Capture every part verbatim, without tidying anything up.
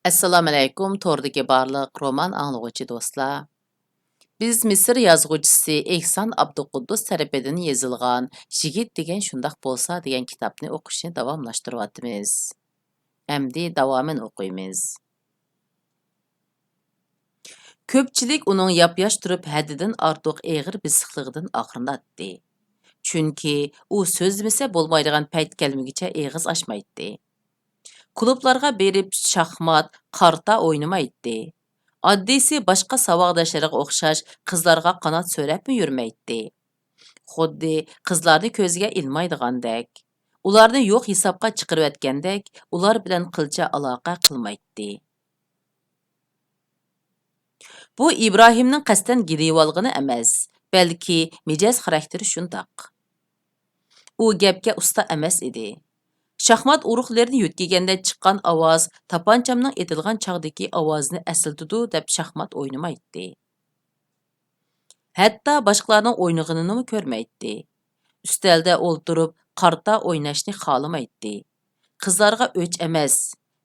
ئەسسالامۇئەلەيكۇم، توردىكى بارلىق رومان ئاڭلىغۇچى دوستلار. بىز مىسىر يازغۇچىسى ئېھسان ئابدۇقۇددۇس تەرىپىدىن يېزىلغان يىگىت دېگەن شۇنداق بولسا دېگەن كىتابنى ئوقۇشنى داۋاملاشتۇرۇۋاتىمىز. ئەمدى داۋامىنى ئوقۇيمىز. كۆپچىلىك ئۇنىڭ ياپياش تۇرۇپ ھەددىدىن ئارتۇق ئېغىر بېسىقلىقىدىن ئاغرىناتتى. چۈنكى ئۇ سۆزلىمىسە بولمايدىغان پەيت كەلمىگۈچە ئېغىز ئاچمايتتى. كۇلۇبلارغا بېرىپ شاھمات، قارتا ئوينىمايتتى. ئاددىيسى باشقا ساۋاقداشلىرىغا ئوخشاش قىزلارغا قانات سۆرەپمۇ يۈرمەيتتى. خۇددى قىزلارنى كۆزىگە ئىلمايدىغاندەك، ئۇلارنى يوق ھېسابقا چىقىرىۋەتكەندەك ئۇلار بىلەن قىلچە ئالاقە قىلمايتتى. بۇ ئىبراھىمنىڭ قەستەن گىرىۋالغىنى ئەمەس، بەلكى مىجەز خاراكتېرى شۇنداق. ئۇ گەپكە ئۇستا ئەمەس ئىدى. شاھمات ئۇرۇقلىرىنى يۆتكىگەندە چىققان ئاۋاز تاپانچامنىڭ ئېتىلغان چاغدىكى ئاۋازىنى ئەسلىتىدۇ دەپ شاھمات ئوينىمايتتى. ھەتتا باشقىلارنىڭ ئوينىغىنىنىمۇ كۆرمەيتتى. ئۈستەلدە ئولتۇرۇپ قارتا ئويناشنى خالىمايتتى. قىزلارغا ئۆچ ئەمەس،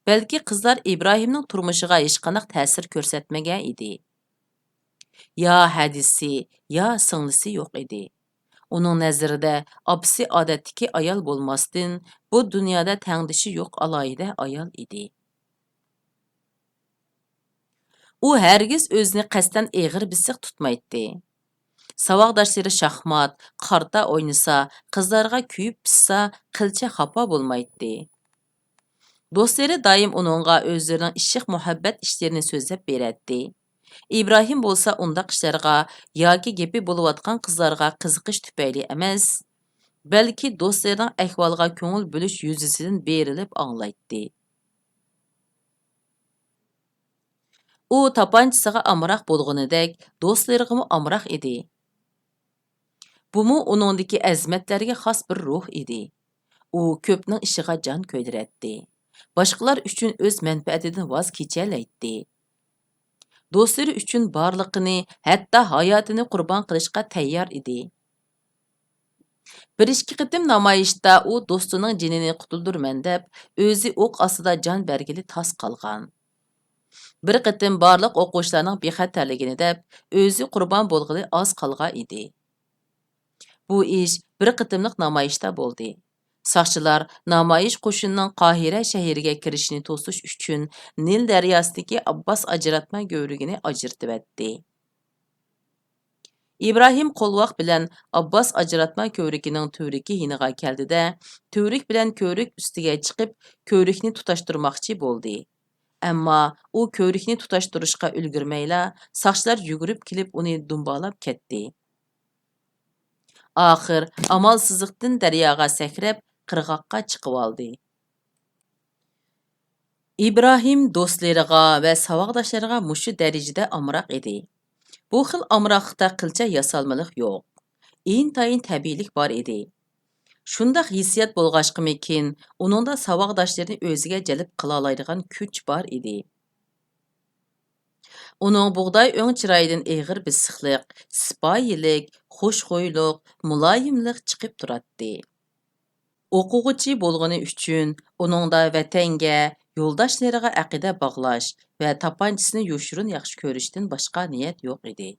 بەلكى قىزلار ئىبراھىمنىڭ تۇرمۇشىغا ھېچقانداق تەسىر كۆرسەتمىگەن ئىدى. يا ھەدىسى، يا سىڭلىسى يوق ئىدى. ئۇنىڭ نەزىرىدە ئاپىسى ئادەتتىكى ئايال بولماستىن، بۇ دۇنيادا تەڭدىشى يوق ئالاھىدە ئايال ئىدى. ئۇ ھەرگىز ئۆزىنى قەستەن ئېغىر بېسىق تۇتمايتتى. ساۋاقداشلىرى شاھمات، قارتا ئوينىسا، قىزلارغا كۆيۈپ پىشسا، قىلچە خاپا بولمايتتى. دوستلىرى دائىم ئۇنىڭغا ئۆزلىرىنىڭ ئىشق-مۇھەببەت ئىشلىرىنى سۆزلەپ بېرەتتى. ئىبراھىم بولسا ئۇنداق ئىشلارغا ياكى گېپى بولۇۋاتقان قىزلارغا قىزىقىش تۈپەيلى ئەمەس، بەلكى دوستلىرىنىڭ ئەھۋالىغا كۆڭۈل بۆلۈش يۈزىسىدىن بېرىلىپ ئاڭلايتتى. ئۇ تاپانچىسىغا ئامراق بولغىنىدەك، دوستلىرىغىمۇ ئامراق ئىدى. بۇمۇ ئۇنىڭدىكى ئەزىمەتلەرگە خاس بىر روھ ئىدى. ئۇ كۆپنىڭ ئىشىغا جان كۆيدۈرەتتى. باشقىلار ئۈچۈن ئۆز مەنپەئەتىدىن ۋاز كېچەلەيتتى. دوستلىرى ئۈچۈن بارلىقىنى، ھەتتا ھاياتىنى قۇربان قىلىشقا تەييار ئىدى. بىر ئىككى قېتىم نامايىشتا ئۇ دوستىنىڭ جېنىنى قۇتۇلدۇرىمەن دەپ، ئۆزى ئوق ئاستىدا جان بەرگىلى تاس قالغان. بىر قېتىم بارلىق ئوقۇغۇچىلارنىڭ بىخەتەرلىكىنى دەپ، ئۆزى قۇربان بولغىلى ئاز قالغان ئىدى. بۇ ئىش بىر قېتىملىق نامايىشتا بولدى. ساقچىلار نامايىش قوشۇنىنىڭ قاھىرە شەھىرىگە كىرىشىنى توسۇش ئۈچۈن نىل دەرياسىدىكى ئابباس ئاجراتما كۆۋرۈكىنى ئاجرىتىۋەتتى. ئىبراھىم قولۋاق بىلەن ئابباس ئاجراتما كۆۋرۈكىنىڭ تۈۋرۈكى يېنىغا كەلدى-دە، تۈۋرۈك بىلەن كۆۋرۈك ئۈستىگە چىقىپ، كۆۋرۈكنى تۇتاشتۇرماقچى بولدى. ئەمما ئۇ كۆۋرۈكنى تۇتاشتۇرۇشقا ئۈلگۈرمەيلا، ساقچىلار يۈگۈرۈپ كېلىپ ئۇنى دۇمبالاپ كەتتى. ئاخىر ئامالسىزلىقتىن دەرياغا سەكرەپ، قىرغاققا چىقىۋالدى. ئىبراھىم دوستلىرىغا ۋە ساۋاقداشلىرىغا مۇشۇ دەرىجىدە ئامراق ئىدى. بۇ خىل ئامراقلىقتا قىلچە ياسالمىلىق يوق. ئىنتايىن تەبىئىيلىك بار ئىدى. شۇنداق ھېسسىيات بولغاچقىمىكىن، ئۇنىڭدا ساۋاقداشلىرىنى ئۆزىگە جەلپ قىلالايدىغان كۈچ بار ئىدى. ئۇنىڭ بۇغداي ئۆڭ چىرايىدىن ئېغىر بېسىقلىق، سىپايىلىك، خۇشخۇيلۇق، مۇلايىملىق چىقىپ تۇراتتى. ئوقۇغۇچى بولغىنى ئۈچۈن ئۇنىڭدا ۋەتەنگە، يولداشلىرىغا ئەقىدە باغلاش ۋە تاپانچىسىنى يوشۇرۇن ياخشى كۆرۈشتىن باشقا نىيەت يوق ئىدى.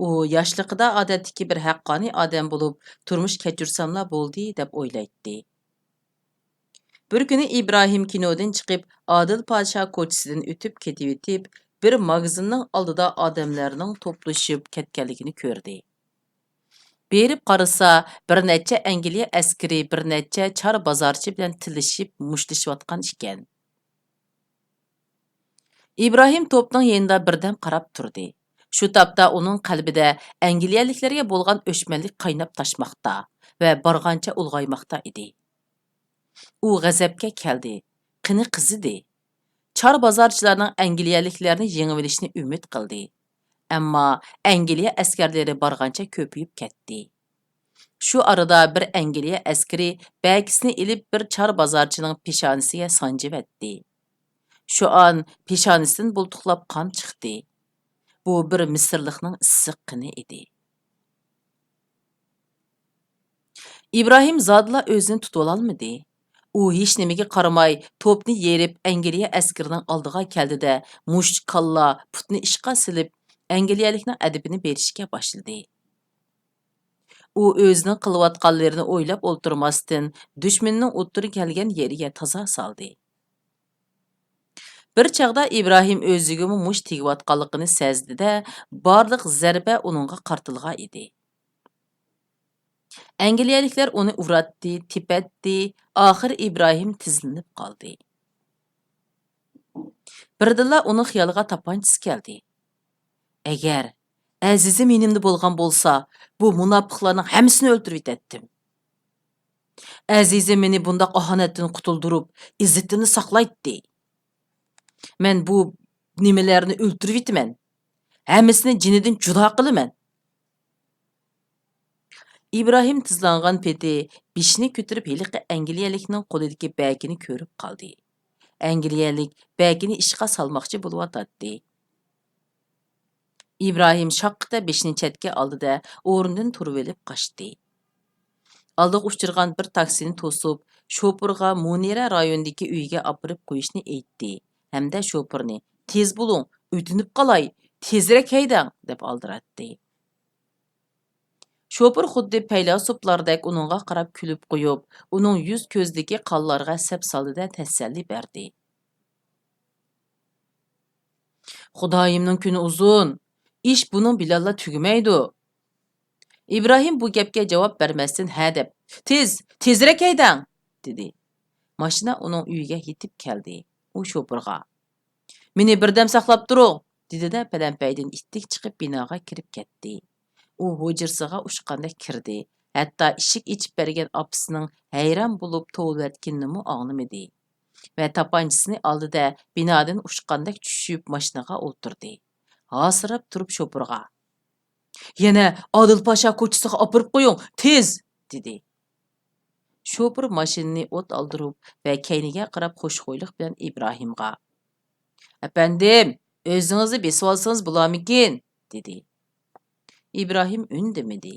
ئۇ ياشلىقىدا ئادەتتىكى بىر ھەققانىي ئادەم بولۇپ تۇرمۇش كەچۈرسەملا بولدى دەپ ئويلايتتى. بىر كۈنى ئىبراھىم كىنودىن چىقىپ، ئادىل پاشا كوچىسىدىن ئۆتۈپ كېتىۋېتىپ، بىر ماگىزىننىڭ ئالدىدا ئادەملەرنىڭ توپلىشىپ كەتكەنلىكىنى كۆردى. بېرىپ قارىسا، بىر نەچچە ئەنگلىيە ئەسكىرى بىر نەچچە چار بازارچى بىلەن تىللىشىپ، مۇشتلىشىۋاتقان ئىكەن. ئىبراھىم توپنىڭ يېنىدا بىردەم قاراپ تۇردى. شۇ تاپتا ئۇنىڭ قەلبىدە ئەنگلىيەلىكلەرگە بولغان ئۆچمەنلىك قايناپ تاشماقتا ۋە بارغانچە ئۇلغايماقتا ئىدى. ئۇ غەزەپكە كەلدى، قېنى قىزىدى. چار بازارچىلارنىڭ ئەنگلىيەلىكلەرنى يېڭىۋېلىشىنى ئۈمىد قىلدى. ئەمما ئەنگلىيە ئەسكەرلىرى بارغانچە كۆپىيىپ كەتتى. شۇ ئارىدا بىر ئەنگلىيە ئەسكىرى بەكىسىنى ئېلىپ بىر چار بازارچىنىڭ پېشانىسىگە سانجىۋەتتى. شۇ ئان پېشانىسىدىن بۇلتۇقلاپ قان چىقتى. بۇ بىر مىسىرلىقنىڭ ئىسسىق قېنى ئىدى. ئىبراھىم زادىلا ئۆزىنى تۇتۇۋالالمىدى. ئۇ ھېچنېمىگە قارىماي، توپنى يېرىپ، ئەنگلىيە ئەسكىرىنىڭ ئالدىغا كەلدى-دە، مۇشت، كاللا، پۇتنى ئىشقا سېلىپ، ئەنگلىيەلىكنىڭ ئەدىپىنى بېرىشكە باشلىدى. ئۇ ئۆزىنىڭ قىلىۋاتقانلىرىنى ئويلاپ ئولتۇرماستىن، دۈشمىنىنىڭ ئوتتۇرا كەلگەن يېرىگە تازا سالدى. بىر چاغدا ئىبراھىم ئۆزىگىمۇ مۇشت تېگىۋاتقانلىقىنى سەزدى-دە، بارلىق زەربە ئۇنىڭغا قارىتىلغان ئىدى. ئەنگلىيەلىكلەر ئۇنى ئۇراتتى، تېپەتتى، ئاخىرى ئىبراھىم تىزلىنىپ قالدى. بىردىنلا ئۇنىڭ خىيالىغا تاپانچىسى كەلدى. ئەگەر ئەزىزىم يېنىمدا بولغان بولسا، بۇ مۇناپىقلارنىڭ ھەممىسىنى ئۆلتۈرۈۋېتەتتىم. ئەزىزىم مېنى بۇنداق ئاھانەتتىن قۇتۇلدۇرۇپ، ئىززىتىمنى ساقلايتتى. مەن بۇ نېمىلەرنى ئۆلتۈرۈۋېتىمەن. ھەممىسىنى جېنىدىن جۇدا قىلىمەن. ئىبراھىم تىزلانغان پېتى بېشىنى كۆتۈرۈپ، ھېلىقى ئەنگلىيەلىكنىڭ قولىدىكى بەكىنى كۆرۈپ قالدى. ئەنگلىيەلىك بەكىنى ئىشقا سالماقچى بولۇۋاتاتتى. ئىبراھىم شاققىدە بېشىنى چەتكە ئالدى-دە، ئورنىدىن تۇرۇۋېلىپ قاچتى. ئالدىغا ئۇچرىغان بىر تاكسىنى توسۇپ، شوپۇرغا مۇنىرە رايونىدىكى ئۆيىگە ئاپىرىپ قويۇشنى ئېيتتى ھەمدە شوپۇرنى، «تېز بولۇڭ، ئۆتۈنۈپ قالاي، تېزرەك ھەيدەڭ!» دەپ ئالدىراتتى. شوپۇر خۇددى پەيلاسوپلاردەك ئۇنىڭغا قاراپ كۈلۈپ قويۇپ، ئۇنىڭ يۈز-كۆزىدىكى قانلارغا سەپسالدى-دە، تەسەللى بەردى. «خۇدايىمنىڭ كۈنى ئۇزۇن، ئىش بۇنىڭ بىلەنلا تۈگىمەيدۇ.» ئىبراھىم بۇ گەپكە جاۋاب بەرمەستىن، ھە دەپ، «تېز، تېزرەك ھەيدەڭ!» دېدى. ماشىنا ئۇنىڭ ئۆيىگە يېتىپ كەلدى. ئۇ شوپۇرغا، «مېنى بىردەم ساقلاپ تۇرۇڭ!» دېدى-دە، پەلەمپەيدىن ئىتتىك چىقىپ، بىناغا كىرىپ كەتتى. ئۇ ھۇجرىسىغا ئۇچقاندەك كىردى. ھەتتا ئىشىك ئېچىپ بەرگەن ئاپىسىنىڭ ھەيران بولۇپ توۋلىۋەتكىنىنىمۇ ئاڭلىمىدى ۋە تاپانچىسىنى ئالدى-دە، بىنادىن ئۇچقاندەك چۈشۈپ، ماشىنىغا ئولتۇردى. ھاسىراپ تۇرۇپ شوپۇرغا، «يەنە ئادىل پاشا كوچىسىغا ئاپىرىپ قويۇڭ، تېز!» دېدى. شوپۇر ماشىنىنى ئوت ئالدۇرۇپ ۋە كەينىگە قاراپ خۇشخۇيلۇق بىلەن ئىبراھىمغا، «ئەپەندىم، ئۆزىڭىزنى بېسىۋالسىڭىز بولارمىكىن؟» دېدى. ئىبراھىم ئۈندىمىدى.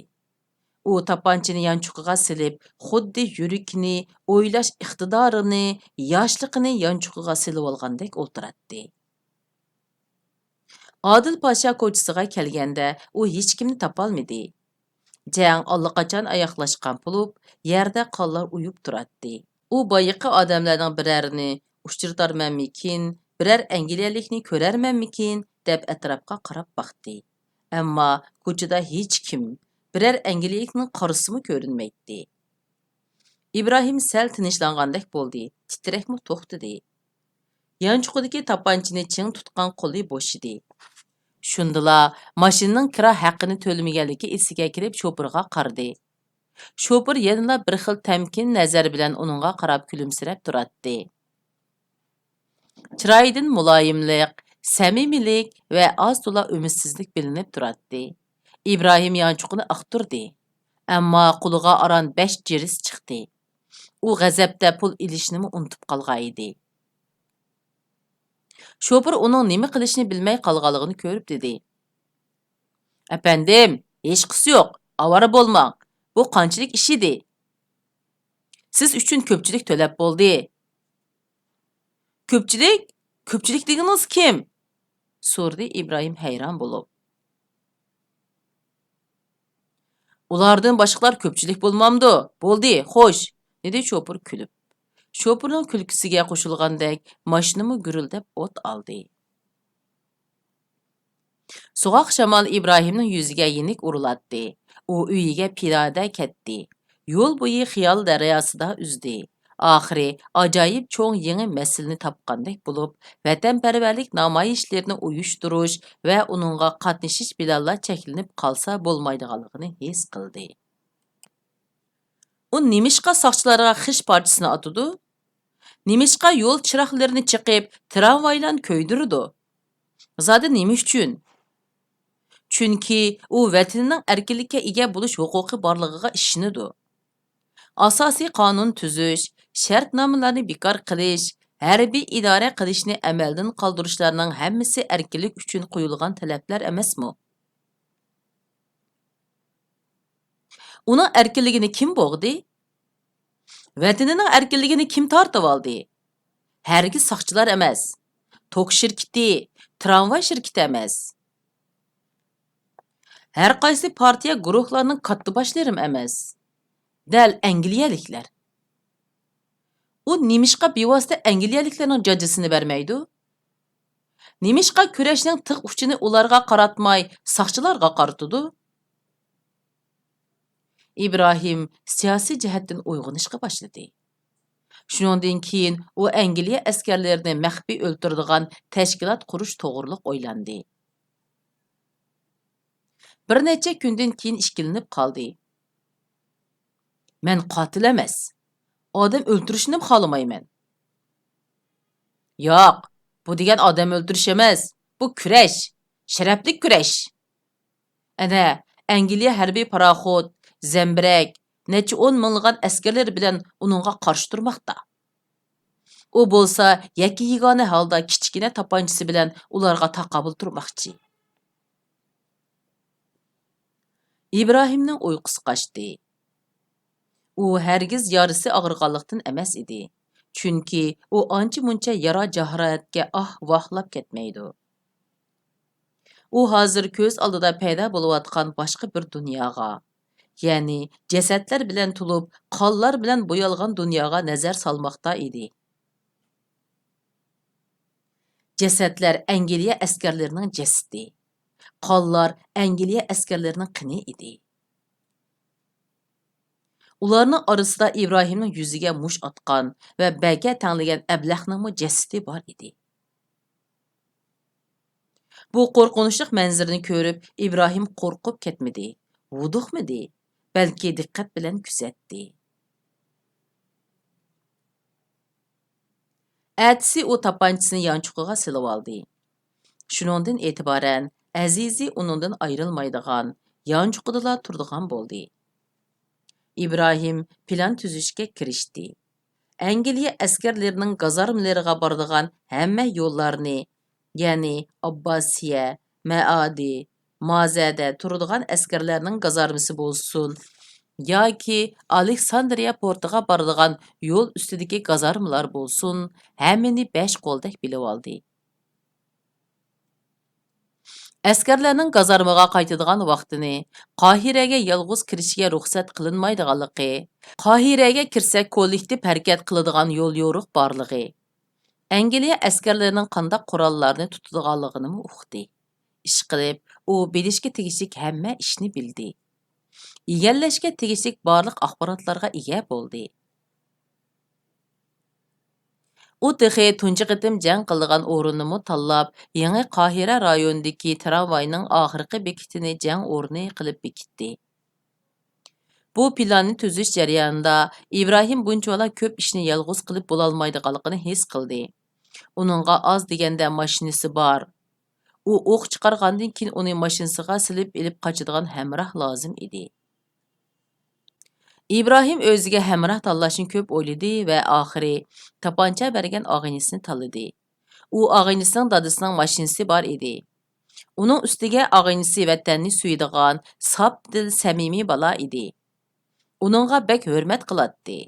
ئۇ تاپانچىنى يانچۇقىغا سېلىپ، خۇددى يۈرىكىنى، ئويلاش ئىقتىدارىنى، ياشلىقىنى يانچۇقىغا سېلىۋالغاندەك ئولتۇراتتى. ئادىل پاشا كوچىسىغا كەلگەندە، ئۇ ھېچكىمنى تاپالمىدى. جەڭ ئاللىقاچان ئاياغلاشقان بولۇپ، يەردە قانلار ئۇيۇپ تۇراتتى. ئۇ بايىقى ئادەملەرنىڭ بىرەرىنى ئۇچرىتارمەنمىكىن، بىرەر ئەنگلىيەلىكنى كۆرەرمەنمىكىن دەپ ئەتراپقا قاراپ باقتى. ئەمما كوچىدا ھېچكىم، بىرەر ئەنگلىيەلىكنىڭ قارىسىمۇ كۆرۈنمەيتتى. ئىبراھىم سەل تىنچلانغاندەك بولدى، تىترەكمۇ توختىدى. يانچۇقىدىكى تاپانچىنى چىڭ تۇتقان قولى بوشىدى. شۇندىلا ماشىنىنىڭ كىرا ھەققىنى تۆلىمىگەنلىكى ئېسىگە كېلىپ، شوپۇرغا قارىدى. شوپۇر يەنىلا بىر خىل تەمكىن نەزەر بىلەن ئۇنىڭغا قاراپ كۈلۈمسىرەپ تۇراتتى. چىرايىدىن مۇلايىملىق، سەمىمىيلىك ۋە ئاز-تولا ئۈمىدسىزلىك بىلىنىپ تۇراتتى. ئىبراھىم يانچۇقىنى ئاختۇردى. ئەمما قولىغا ئاران بەش جىرىس چىقتى. ئۇ غەزەپتە پۇل ئېلىشنىمۇ ئۇنتۇپ قالغانىدى. شوپۇر ئۇنىڭ نېمە قىلىشنى بىلمەي قالغانلىقىنى كۆرۈپ دېدى، ئەپەندىم، ھېچقىسى يوق، ئاۋارە بولماڭ. بۇ قانچىلىك ئىش ئىدى؟ سىز ئۈچۈن كۆپچىلىك تۆلەپ بولدى. كۆپچىلىك؟ كۆپچىلىك دېگىنىڭىز كىم؟ سورىدى ئىبراھىم ھەيران بولۇپ. ئۇلاردىن باشقىلار كۆپچىلىك بولمامدۇ؟ بولدى، خوش، دېدى شوپۇر كۈلۈپ. شوپۇرنىڭ كۈلكىسىگە قوشۇلغاندەك ماشىنىمۇ گۈرۈلدەپ ئوت ئالدى. سوغۇق شامال ئىبراھىمنىڭ يۈزىگە يېنىك ئۇرۇلاتتى. ئۇ ئۆيىگە پىيادە كەتتى. يول بويى خىيال دەرياسىدا ئۈزدى. ئاخىرى ئاجايىپ چوڭ يېڭى مەسىلىنى تاپقاندەك بولۇپ، ۋەتەنپەرۋەرلىك نامايىشلىرىنى ئۇيۇشتۇرۇش ۋە ئۇنىڭغا قاتنىشىش بىلەنلا چەكلىنىپ قالسا بولمايدىغانلىقىنى ھېس قىلدى. ئۇ نېمىشقا ساقچىلارغا خىش پارچىسىنى ئاتىدۇ؟ نېمىشقا يول چىراغلىرىنى چېقىپ، تىرامۋايلارنى كۆيدۈرىدۇ؟ زادى نېمە ئۈچۈن؟ چۈنكى ئۇ ۋەتىنىنىڭ ئەركىنلىككە ئىگە بولۇش ھوقۇقى بارلىقىغا ئىشىنىدۇ. ئاساسىي قانۇن تۈزۈش، شەرتنامىلەرنى بىكار قىلىش، ھەربىي ئىدارە قىلىشنى ئەمەلدىن قالدۇرۇشلارنىڭ ھەممىسى ئەركىنلىك ئۈچۈن قويۇلغان تەلەپلەر ئەمەسمۇ؟ ئۇنىڭ ئەركىنلىكىنى كىم بوغدى؟ ۋەتىنىنىڭ ئەركىنلىكىنى كىم تارتىۋالدى؟ ھەرگىز ساقچىلار ئەمەس. توك شىركىتى، تىرامۋاي شىركىتى ئەمەس. ھەر قايسى پارتىيە، گۇرۇھلارنىڭ كاتتىباشلىرىمۇ ئەمەس. دەل ئەنگلىيەلىكلەر. ئۇ نېمىشقا بىۋاسىتە ئەنگلىيەلىكلەرنىڭ جاجىسىنى بەرمەيدۇ؟ نېمىشقا كۈرەشنىڭ تىغ ئۇچىنى ئۇلارغا قاراتماي، ساقچىلارغا قارىتىدۇ؟ ئىبراھىم سىياسىي جەھەتتىن ئويغىنىشقا باشلىدى. شۇنىڭدىن كېيىن ئۇ ئەنگلىيە ئەسكەرلىرىنى مەخپىي ئۆلتۈرىدىغان تەشكىلات قۇرۇش توغرۇلۇق ئويلاندى. بىر نەچچە كۈندىن كېيىن ئىككىلىنىپ قالدى. مەن قاتىل ئەمەس. ئادەم ئۆلتۈرۈشنىمۇ خالىمايمەن. ياق، بۇ دېگەن ئادەم ئۆلتۈرۈش ئەمەس. بۇ كۈرەش. شەرەپلىك كۈرەش. ئەنە، ئەنگلىيە ھەربىي پاراخوت، زەمبىرەك، نەچچە ئون مىڭلىغان ئەسكەرلىرى بىلەن ئۇنىڭغا قارشى تۇرماقتا. ئۇ بولسا يەككە-يېگانە ھالدا كىچىككىنە تاپانچىسى بىلەن ئۇلارغا تاقابىل تۇرماقچى. ئىبراھىمنىڭ ئۇيقۇسى قاچتى. ئۇ ھەرگىز يارىسى ئاغرىغانلىقتىن ئەمەس ئىدى. چۈنكى ئۇ ئانچە-مۇنچە يارا-جاراھەتكە ئاھ-ۋاھلاپ كەتمەيدۇ. ئۇ ھازىر كۆز ئالدىدا پەيدا بولۇۋاتقان باشقا بىر دۇنياغا، يەنى جەسەتلەر بىلەن تولۇپ، قانلار بىلەن بويالغان دۇنياغا نەزەر سالماقتا ئىدى. جەسەتلەر ئەنگلىيە ئەسكەرلىرىنىڭ جەسىتى. قانلار ئەنگلىيە ئەسكەرلىرىنىڭ قېنى ئىدى. ئۇلارنىڭ ئارىسىدا ئىبراھىمنىڭ يۈزىگە مۇش ئاتقان ۋە بەگە تەڭلىگەن ئەبلەخنىڭمۇ جەسىتى بار ئىدى. بۇ قورقۇنچلۇق مەنزىرىنى كۆرۈپ، ئىبراھىم قورقۇپ كەتمىدى، ھودۇقمىدى، بەلكى دىققەت بىلەن كۆزەتتى. ئەتىسى ئۇ تاپانچىسىنى يانچۇقىغا سېلىۋالدى. شۇنىڭدىن ئېتىبارەن ئەزىزى ئۇنىڭدىن ئايرىلمايدىغان، يانچۇقىدىلا تۇرىدىغان بولدى. ئىبراھىم پىلان تۈزۈشكە كىرىشتى. ئەنگلىيە ئەسكەرلىرىنىڭ گازارمىلىرىغا بارىدىغان ھەممە يوللارنى، يەنى ئابباسىيە، مەئادى، مازەدە تۇرىدىغان ئەسكەرلەرنىڭ گازارمىسى بولسۇن ياكى ئالېكساندرىيە پورتىغا بارىدىغان يول ئۈستىدىكى گازارمىلار بولسۇن، ھەممىنى بەش قولدەك بىلىۋالدى. ئەسكەرلەرنىڭ گازارمىغا قايتىدىغان ۋاقتىنى، قاھىرەگە يالغۇز كىرىشىگە رۇخسەت قىلىنمايدىغانلىقى، قاھىرەگە كىرسە كوللېكتىپ ھەرىكەت قىلىدىغان يول يورۇق بارلىقى، ئەنگلىيە ئەسكەرلىرىنىڭ قانداق قوراللارنى تۇتىدىغانلىقىنىمۇ ئۇقتى. ئىشقىلىپ، ئۇ بىلىشكە تېگىشلىك ھەممە ئىشنى بىلدى. ئىگىلەشكە تېگىشلىك بارلىق ئاخباراتلارغا ئىگە بولدى. ئۇ تېخى تۇنجى قېتىم جەڭ قىلىدىغان ئورۇننىمۇ تاللاپ، يېڭى قاھىرە رايونىدىكى تىرامۋاينىڭ ئاخىرقى بېكىتىنى جەڭ ئورنى قىلىپ بېكىتتى. بۇ پىلاننى تۈزۈش جەريانىدا ئىبراھىم بۇنچىۋالا كۆپ ئىشنى يالغۇز قىلىپ بولالمايدىغانلىقىنى ھېس قىلدى. ئۇنىڭغا ئاز دېگەندە ماشىنىسى بار. ئۇ ئوق چىقارغاندىن كېيىن ئۇنى ماشىنىسىغا سېلىپ ئېلىپ قاچىدىغان ھەمراھ لازىم ئىدى. ئىبراھىم ئۆزىگە ھەمراھ تاللاشنى كۆپ ئويلىدى ۋە ئاخىرى تاپانچا بەرگەن ئاغىنىسىنى تاللىدى. ئۇ ئاغىنىسىنىڭ دادىسىنىڭ ماشىنىسى بار ئىدى. ئۇنىڭ ئۈستىگە ئاغىنىسى ۋەتەننى سۆيىدىغان ساپ دىل، سەمىمىي بالا ئىدى. ئۇنىڭغا بەك ھۆرمەت قىلاتتى.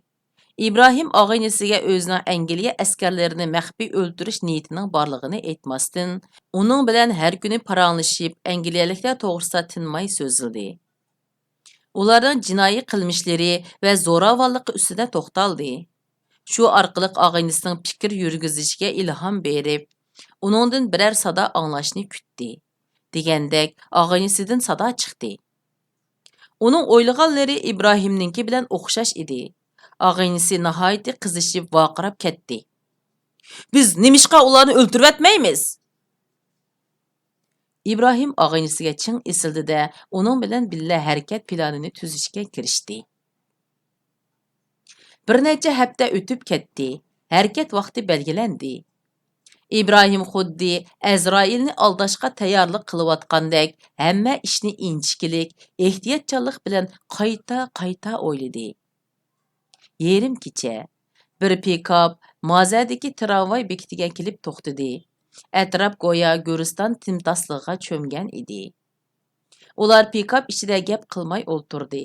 ئىبراھىم ئاغىنىسىگە ئۆزىنىڭ ئەنگلىيە ئەسكەرلىرىنى مەخپىي ئۆلتۈرۈش نىيىتىنىڭ بارلىقىنى ئېيتماستىن، ئۇنىڭ بىلەن ھەر كۈنى پاراڭلىشىپ، ئەنگلىيەلىكلەر توغرىسىدا تىنماي سۆزلىدى. ئۇلارنىڭ جىنايى قىلمىشلىرى ۋە زوراۋانلىقى ئۈستىدە توختالدى. شۇ ئارقىلىق ئاغىنىسىنىڭ پىكىر يۈرگۈزۈشىگە ئىلھام بېرىپ، ئۇنىڭدىن بىرەر سادا ئاڭلاشنى كۈتتى. دېگەندەك، ئاغىنىسىدىن سادا چىقتى. ئۇنىڭ ئويلىغانلىرى ئىبراھىمنىڭكى بىلەن ئوخشاش ئىدى. ئاغىنىسى ناھايىتى قىزىشىپ ۋارقىراپ كەتتى. بىز نېمىشقا ئۇلارنى ئۆلتۈرۈۋەتمەيمىز؟ ئىبراھىم ئاغىنىسىگە چىڭ ئېسىلدى-دە، ئۇنىڭ بىلەن بىللە ھەرىكەت پىلانىنى تۈزۈشكە كىرىشتى. بىر نەچچە ھەپتە ئۆتۈپ كەتتى. ھەرىكەت ۋاقتى بەلگىلەندى. ئىبراھىم خۇددى ئەزرائىلنى ئالداشقا تەييارلىق قىلىۋاتقاندەك ھەممە ئىشنى ئىنچىكىلىك، ئېھتىياتچانلىق بىلەن قايتا-قايتا ئويلىدى. يېرىم كېچە، بىر پىكاپ مازەدىكى تىرامۋاي بېكىتىگە كېلىپ توختىدى. ئەتراپ گويا گۆرىستان تىمتاسلىقىغا چۆمگەن ئىدى. ئۇلار پىكاپ ئىچىدە گەپ قىلماي ئولتۇردى.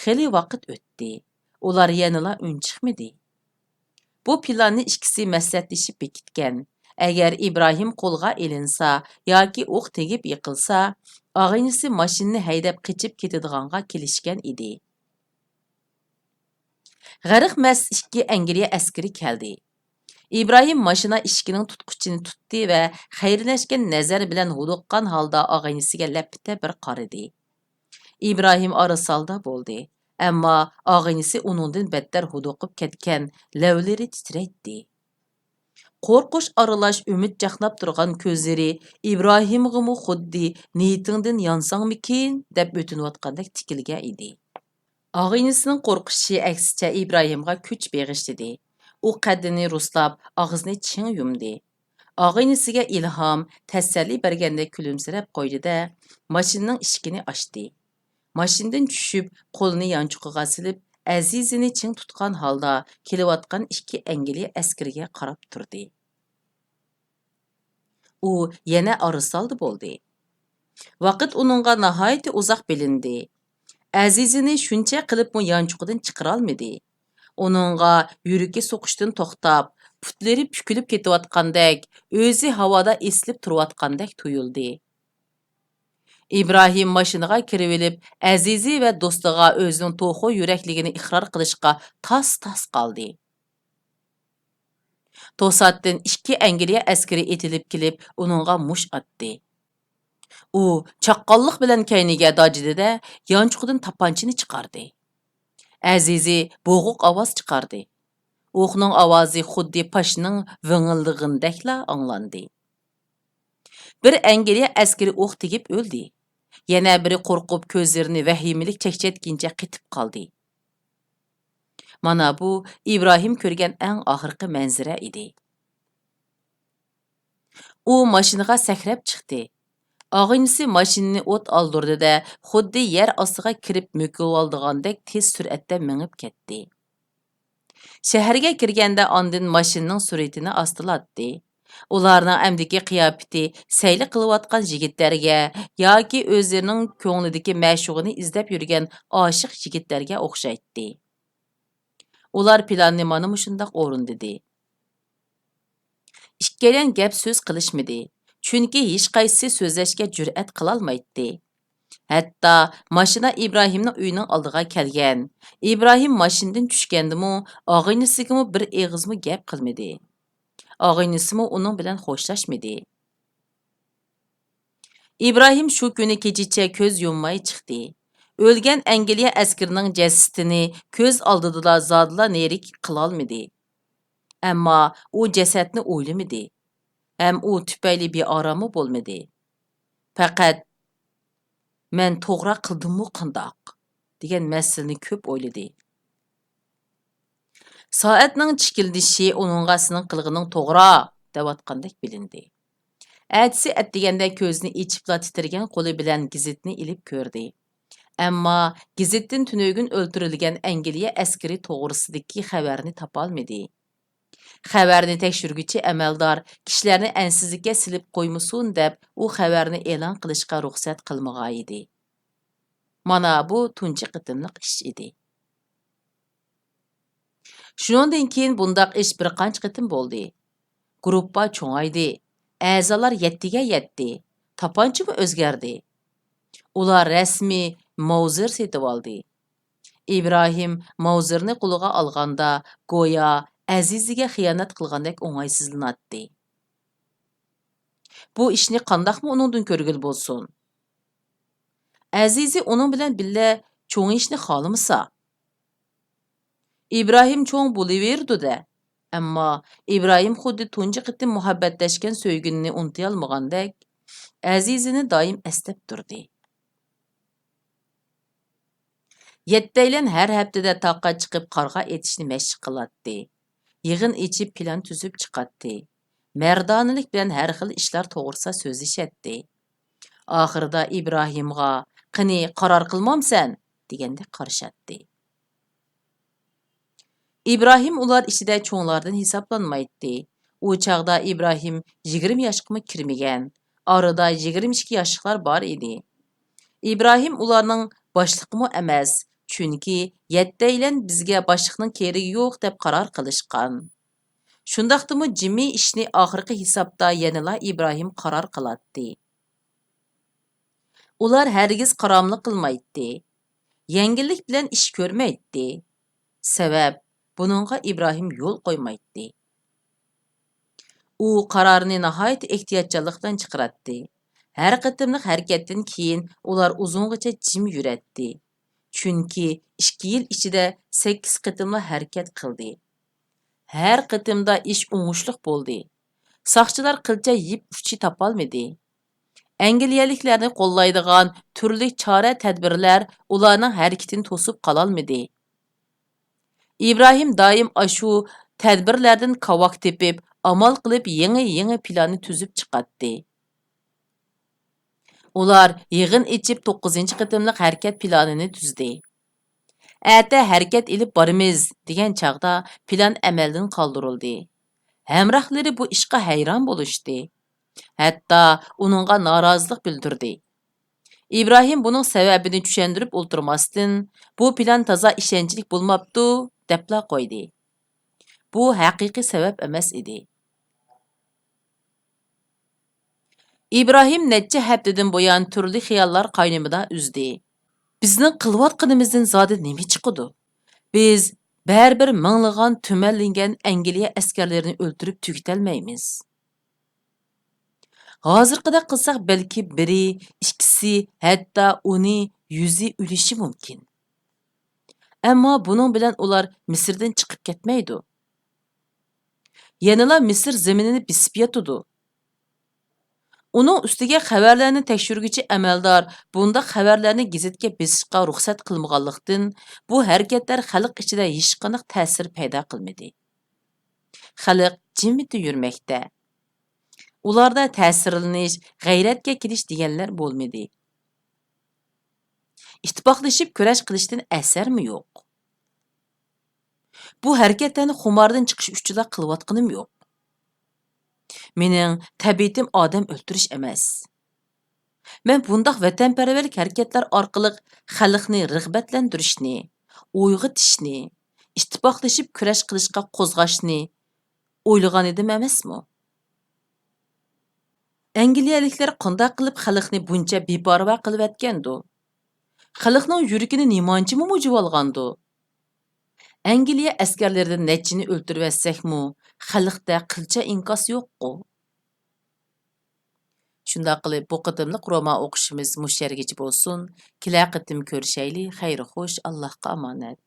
خېلى ۋاقىت ئۆتتى. ئۇلار يەنىلا ئۈنچىقمىدى. بۇ پىلاننى ئىككىسى مەسلىھەتلىشىپ بېكىتكەن. ئەگەر ئىبراھىم قولغا ئېلىنسا ياكى ئوق تېگىپ يىقىلسا، ئاغىنىسى ماشىنىنى ھەيدەپ قېچىپ كېتىدىغانغا كېلىشكەن ئىدى. غەرق مەست ئىككى ئەنگلىيە ئەسكىرى كەلدى. ئىبراھىم ماشىنا ئىشىكىنىڭ تۇتقۇچىنى تۇتتى ۋە خەيرلەشكەن نەزەر بىلەن ھودۇققان ھالدا ئاغىنىسىگە لەپپىدە بىر قارىدى. ئىبراھىم ئارىسالدا بولدى، ئەمما ئاغىنىسى ئۇنىڭدىن بەتتەر ھودۇقۇپ كەتكەن، لەۋلىرى تىترەيتتى. قورقۇش ئارىلاش ئۈمىد چاقناپ تۇرغان كۆزلىرى ئىبراھىمغىمۇ خۇددى نىيىتىڭدىن يانساڭمىكىن دەپ ئۆتۈنۈۋاتقاندەك تىكىلگەن ئىدى. ئاغىنىسىنىڭ قورقۇشى ئەكسىچە ئىبراھىمغا كۈچ بېغىشلىدى. ئۇ قەددىنى رۇسلاپ، ئاغزىنى چىڭ يۇمدى. ئاغىنىسىگە ئىلھام، تەسەللى بەرگەندەك كۈلۈمسىرەپ قويدى-دە، ماشىنىنىڭ ئىشىكىنى ئاچتى. ماشىنىدىن چۈشۈپ، قولىنى يانچۇقىغا سېلىپ، ئەزىزىنى چىڭ تۇتقان ھالدا كېلىۋاتقان ئىككى ئەنگلىيە ئەسكىرىگە قاراپ تۇردى. ئۇ يەنە ئارىسالدا بولدى. ۋاقىت ئۇنىڭغا ناھايىتى ئۇزاق بىلىندى. ئەزىزىنى شۇنچە قىلىپمۇ يانچۇقىدىن چىقىرالمىدى. ئۇنىڭغا يۈرىكى سوقۇشتىن توختاپ، پۇتلىرى پۈكۈلۈپ كېتىۋاتقاندەك، ئۆزى ھاۋادا ئېسىلىپ تۇرۇۋاتقاندەك تۇيۇلدى. ئىبراھىم ماشىنىغا كىرىۋېلىپ، ئەزىزى ۋە دوستىغا ئۆزىنىڭ توخۇ يۈرەكلىكىنى ئىقرار قىلىشقا تاس-تاس قالدى. توساتتىن ئىككى ئەنگلىيە ئەسكىرى ئېتىلىپ كېلىپ، ئۇنىڭغا مۇشت ئاتتى. ئۇ چاققانلىق بىلەن كەينىگە داجىدى-دە، يانچۇقىدىن تاپانچىنى چىقاردى. ئەزىزى بوغۇق ئاۋاز چىقاردى. ئوقنىڭ ئاۋازى خۇددى پاشنىڭ ۋىڭىلدىغىنىدەكلا ئاڭلاندى. بىر ئەنگلىيە ئەسكىرى ئوق تېگىپ ئۆلدى. يەنە بىرى قورقۇپ كۆزلىرىنى ۋەھىمىلىك چەكچەيتكىنىچە قېتىپ قالدى. مانا بۇ ئىبراھىم كۆرگەن ئەڭ ئاخىرقى مەنزىرە ئىدى. ئۇ ماشىنىغا سەكرەپ چىقتى. ئاغىنىسى ماشىنىنى ئوت ئالدۇردى-دە، خۇددى يەر ئاستىغا كىرىپ مۆكۈۋالىدىغاندەك تېز سۈرئەتتە مېڭىپ كەتتى. شەھەرگە كىرگەندە ئاندىن ماشىنىنىڭ سۈرئىتىنى ئاستىلاتتى. ئۇلارنىڭ ئەمدىكى قىياپىتى سەيلە قىلىۋاتقان يىگىتلەرگە ياكى ئۆزلىرىنىڭ كۆڭلىدىكى مەشۇقىنى ئىزدەپ يۈرگەن ئاشىق يىگىتلەرگە ئوخشايتتى. ئۇلار پىلاننى مانا مۇشۇنداق ئورۇندىدى. ئىككىيلەن گەپ سۆز قىلىشمىدى، چۈنكى ھېچقايسىسى سۆزلەشكە جۈرئەت قىلالمايتتى. ھەتتا ماشىنا ئىبراھىمنىڭ ئۆيىنىڭ ئالدىغا كەلگەن. ئىبراھىم ماشىنىدىن چۈشكەندىمۇ، ئاغىنىسىگىمۇ بىر ئېغىزمۇ گەپ قىلمىدى. ئاغىنىسىمۇ ئۇنىڭ بىلەن خوشلاشمىدى. ئىبراھىم شۇ كۈنى كېچىچە كۆز يۇمماي چىقتى. ئۆلگەن ئەنگلىيە ئەسكىرىنىڭ جەسىتىنى كۆز ئالدىدىلا زادىلا نېرى قىلالمىدى. ئەمما ئۇ جەسەتنى ئويلىمىدى. ھەم ئۇ تۈپەيلى بىئاراممۇ بولمىدى. پەقەت، «مەن توغرا قىلدىممۇ قانداق؟» دېگەن مەسىلىنى كۆپ ئويلىدى. سائەتنىڭ چىكىلدىشى ئۇنىڭغا «سېنىڭ قىلغىنىڭ توغرا» دەۋاتقاندەك بىلىندى. ئەتىسى ئەتىگەندە كۆزىنى ئېچىپلا تىترىگەن قولى بىلەن گېزىتنى ئېلىپ كۆردى. ئەمما گېزىتتىن تۈنۈگۈن ئۆلتۈرۈلگەن ئەنگلىيە ئەسكىرى توغرىسىدىكى خەۋەرنى تاپالمىدى. خەۋەرنى تەكشۈرگۈچى ئەمەلدار كىشىلەرنى ئەنسىزلىككە سېلىپ قويمىسۇن دەپ، ئۇ خەۋەرنى ئېلان قىلىشقا رۇخسەت قىلمىغانىدى. مانا بۇ تۇنجى قېتىملىق ئىش ئىدى. شۇنىڭدىن كېيىن بۇنداق ئىش بىر قانچە قېتىم بولدى. گۇرۇپپا چوڭايدى، ئەزالار يەتتىگە يەتتى، تاپانچىمۇ ئۆزگەردى. ئۇلار رەسمىي ماۋزېر سېتىۋالدى. ئىبراھىم ماۋزېرنى قولىغا ئالغاندا، گويا ئەزىزىگە خىيانەت قىلغاندەك ئوڭايسىزلىناتتى. بۇ ئىشنى قانداقمۇ ئۇنىڭدىن كۆرگىلى بولسۇن؟ ئەزىزى ئۇنىڭ بىلەن بىللە چوڭىيىشنى خالىمىسا؟ ئىبراھىم چوڭ بولۇۋېرىدۇ-دە. ئەمما ئىبراھىم خۇددى تۇنجى قېتىم مۇھەببەتلەشكەن سۆيگۈنىنى ئۇنتۇيالمىغاندەك، ئەزىزىنى دائىم ئەسلەپ تۇردى. يەتتەيلەن ھەر ھەپتىدە تاغقا چىقىپ قارغا ئېتىشنى مەشىق قىلاتتى. يىغىن ئېچىپ پىلان تۈزۈپ چىقاتتى. مەردانىلىك بىلەن ھەر خىل ئىشلار توغرىسىدا سۆزلىشەتتى. ئاخىرىدا ئىبراھىمغا، «قېنى، قارار قىلمامسەن؟» دېگەندەك قارىشاتتى. ئىبراھىم ئۇلار ئىچىدە چوڭلاردىن ھېسابلانمايتتى. ئۇ چاغدا ئىبراھىم يىگىرمە ياشقىمۇ كىرمىگەن. ئارىدا يىگىرمە ئىككى ياشلىقلار بار ئىدى. ئىبراھىم ئۇلارنىڭ باشلىقىمۇ ئەمەس، چۈنكى يەتتەيلەن بىزگە باشلىقنىڭ كېرىكى يوق دەپ قارار قىلىشقان. شۇنداقتىمۇ جىمى ئىشنى ئاخىرقى ھېسابتا يەنىلا ئىبراھىم قارار قىلاتتى. ئۇلار ھەرگىز قاراملىق قىلمايتتى. يەڭگىللىك بىلەن ئىش كۆرمەيتتى. سەۋەب، بۇنىڭغا ئىبراھىم يول قويمايتتى. ئۇ قارارنى ناھايىتى ئېھتىياتچانلىق بىلەن چىقىراتتى. ھەر قېتىملىق ھەرىكەتتىن كېيىن ئۇلار ئۇزۇنغىچە جىم يۈرەتتى. چۈنكى ئىككى يىل ئىچىدە سەككىز قېتىملا ھەرىكەت قىلدى. ھەر قېتىمدا ئىش ئوڭۇشلۇق بولدى. ساقچىلار قىلچە يىپ ئۇچى تاپالمىدى. ئەنگلىيەلىكلەرنى قوللايدىغان تۈرلۈك چارە-تەدبىرلەر ئۇلارنىڭ ھەرىكىتىنى توسۇپ قالالمىدى. ئىبراھىم دائىم ئاشۇ تەدبىرلەردىن كاۋاك تېپىپ، ئامال قىلىپ يېڭى-يېڭى پىلاننى تۈزۈپ چىقاتتى. ئۇلار يىغىن ئېچىپ توققۇزىنچى قېتىملىق ھەرىكەت پىلانىنى تۈزدى. «ئەتە ھەرىكەت ئېلىپ بارىمىز» دېگەن چاغدا پىلان ئەمەلدىن قالدۇرۇلدى. ھەمراھلىرى بۇ ئىشقا ھەيران بولۇشتى. ھەتتا ئۇنىڭغا نارازىلىق بىلدۈردى. ئىبراھىم بۇنىڭ سەۋەبىنى چۈشەندۈرۈپ ئولتۇرماستىن، «بۇ پىلان تازا ئىشەنچلىك بولماپتۇ» دەپلا قويدى. بۇ ھەقىقىي سەۋەب ئەمەس ئىدى. ئىبراھىم نەچچە ھەپتىدىن بۇيان تۈرلۈك خىياللار قاينىمىدا ئۈزدى. «بىزنىڭ قىلىۋاتقىنىمىزدىن زادى نېمە چىقىدۇ؟ بىز بەرىبىر مىڭلىغان تۈمەنلىگەن ئەنگلىيە ئەسكەرلىرىنى ئۆلتۈرۈپ تۈگىتەلمەيمىز. ھازىرقىدەك قىلساق، بەلكى بىرى، ئىككىسى، ھەتتا ئونى، يۈزى ئۆلۈشى مۇمكىن. ئەمما بۇنىڭ بىلەن ئۇلار مىسىردىن چىقىپ كەتمەيدۇ. يەنىلا مىسىر زېمىنىنى بېسىپ ياتىدۇ. ئۇنىڭ ئۈستىگە خەۋەرلەرنى تەكشۈرگۈچى ئەمەلدار بۇنداق خەۋەرلەرنى گېزىتكە بېسىشقا رۇخسەت قىلمىغانلىقتىن، بۇ ھەرىكەتلەر خەلق ئىچىدە ھېچقانداق تەسىر پەيدا قىلمىدى. خەلق جىممىتى يۈرمەكتە. ئۇلاردا تەسىرلىنىش، غەيرەتكە كېلىش دېگەنلەر بولمىدى. ئىتتىپاقلىشىپ كۈرەش قىلىشتىن ئەسەرمۇ يوق. بۇ ھەرىكەتلەرنى خۇماردىن چىقىش ئۈچۈنلا قىلىۋاتقىنىم يوق. مېنىڭ تەبىئىتىم ئادەم ئۆلتۈرۈش ئەمەس. مەن بۇنداق ۋەتەنپەرۋەرلىك ھەرىكەتلەر ئارقىلىق خەلقنى رىغبەتلەندۈرۈشنى، ئويغىتىشنى، ئىتتىپاقلىشىپ كۈرەش قىلىشقا قوزغاشنى ئويلىغانىدىم ئەمەسمۇ؟ ئەنگلىيەلىكلەر قانداق قىلىپ خەلقنى بۇنچە بىپەرۋا قىلىۋەتكەندۇ؟ خەلقنىڭ يۈرىكىنى نېمانچىمۇ مۇجۇۋالغاندۇ؟ ئەنگلىيە ئەسكەرلىرىدىن نەچچىنى ئۆلتۈرۈۋەتسەكمۇ، خەلقتە قىلچە ئىنكاس يوققۇ؟ شۇنداق قىلىپ، بۇ قېتىملىق رومان ئوقۇشىمىز مۇشۇ يەرگىچە بولسۇن. كېلەر قېتىم كۆرۈشەيلى. خەير خوش، ئاللاھقا ئامانەت.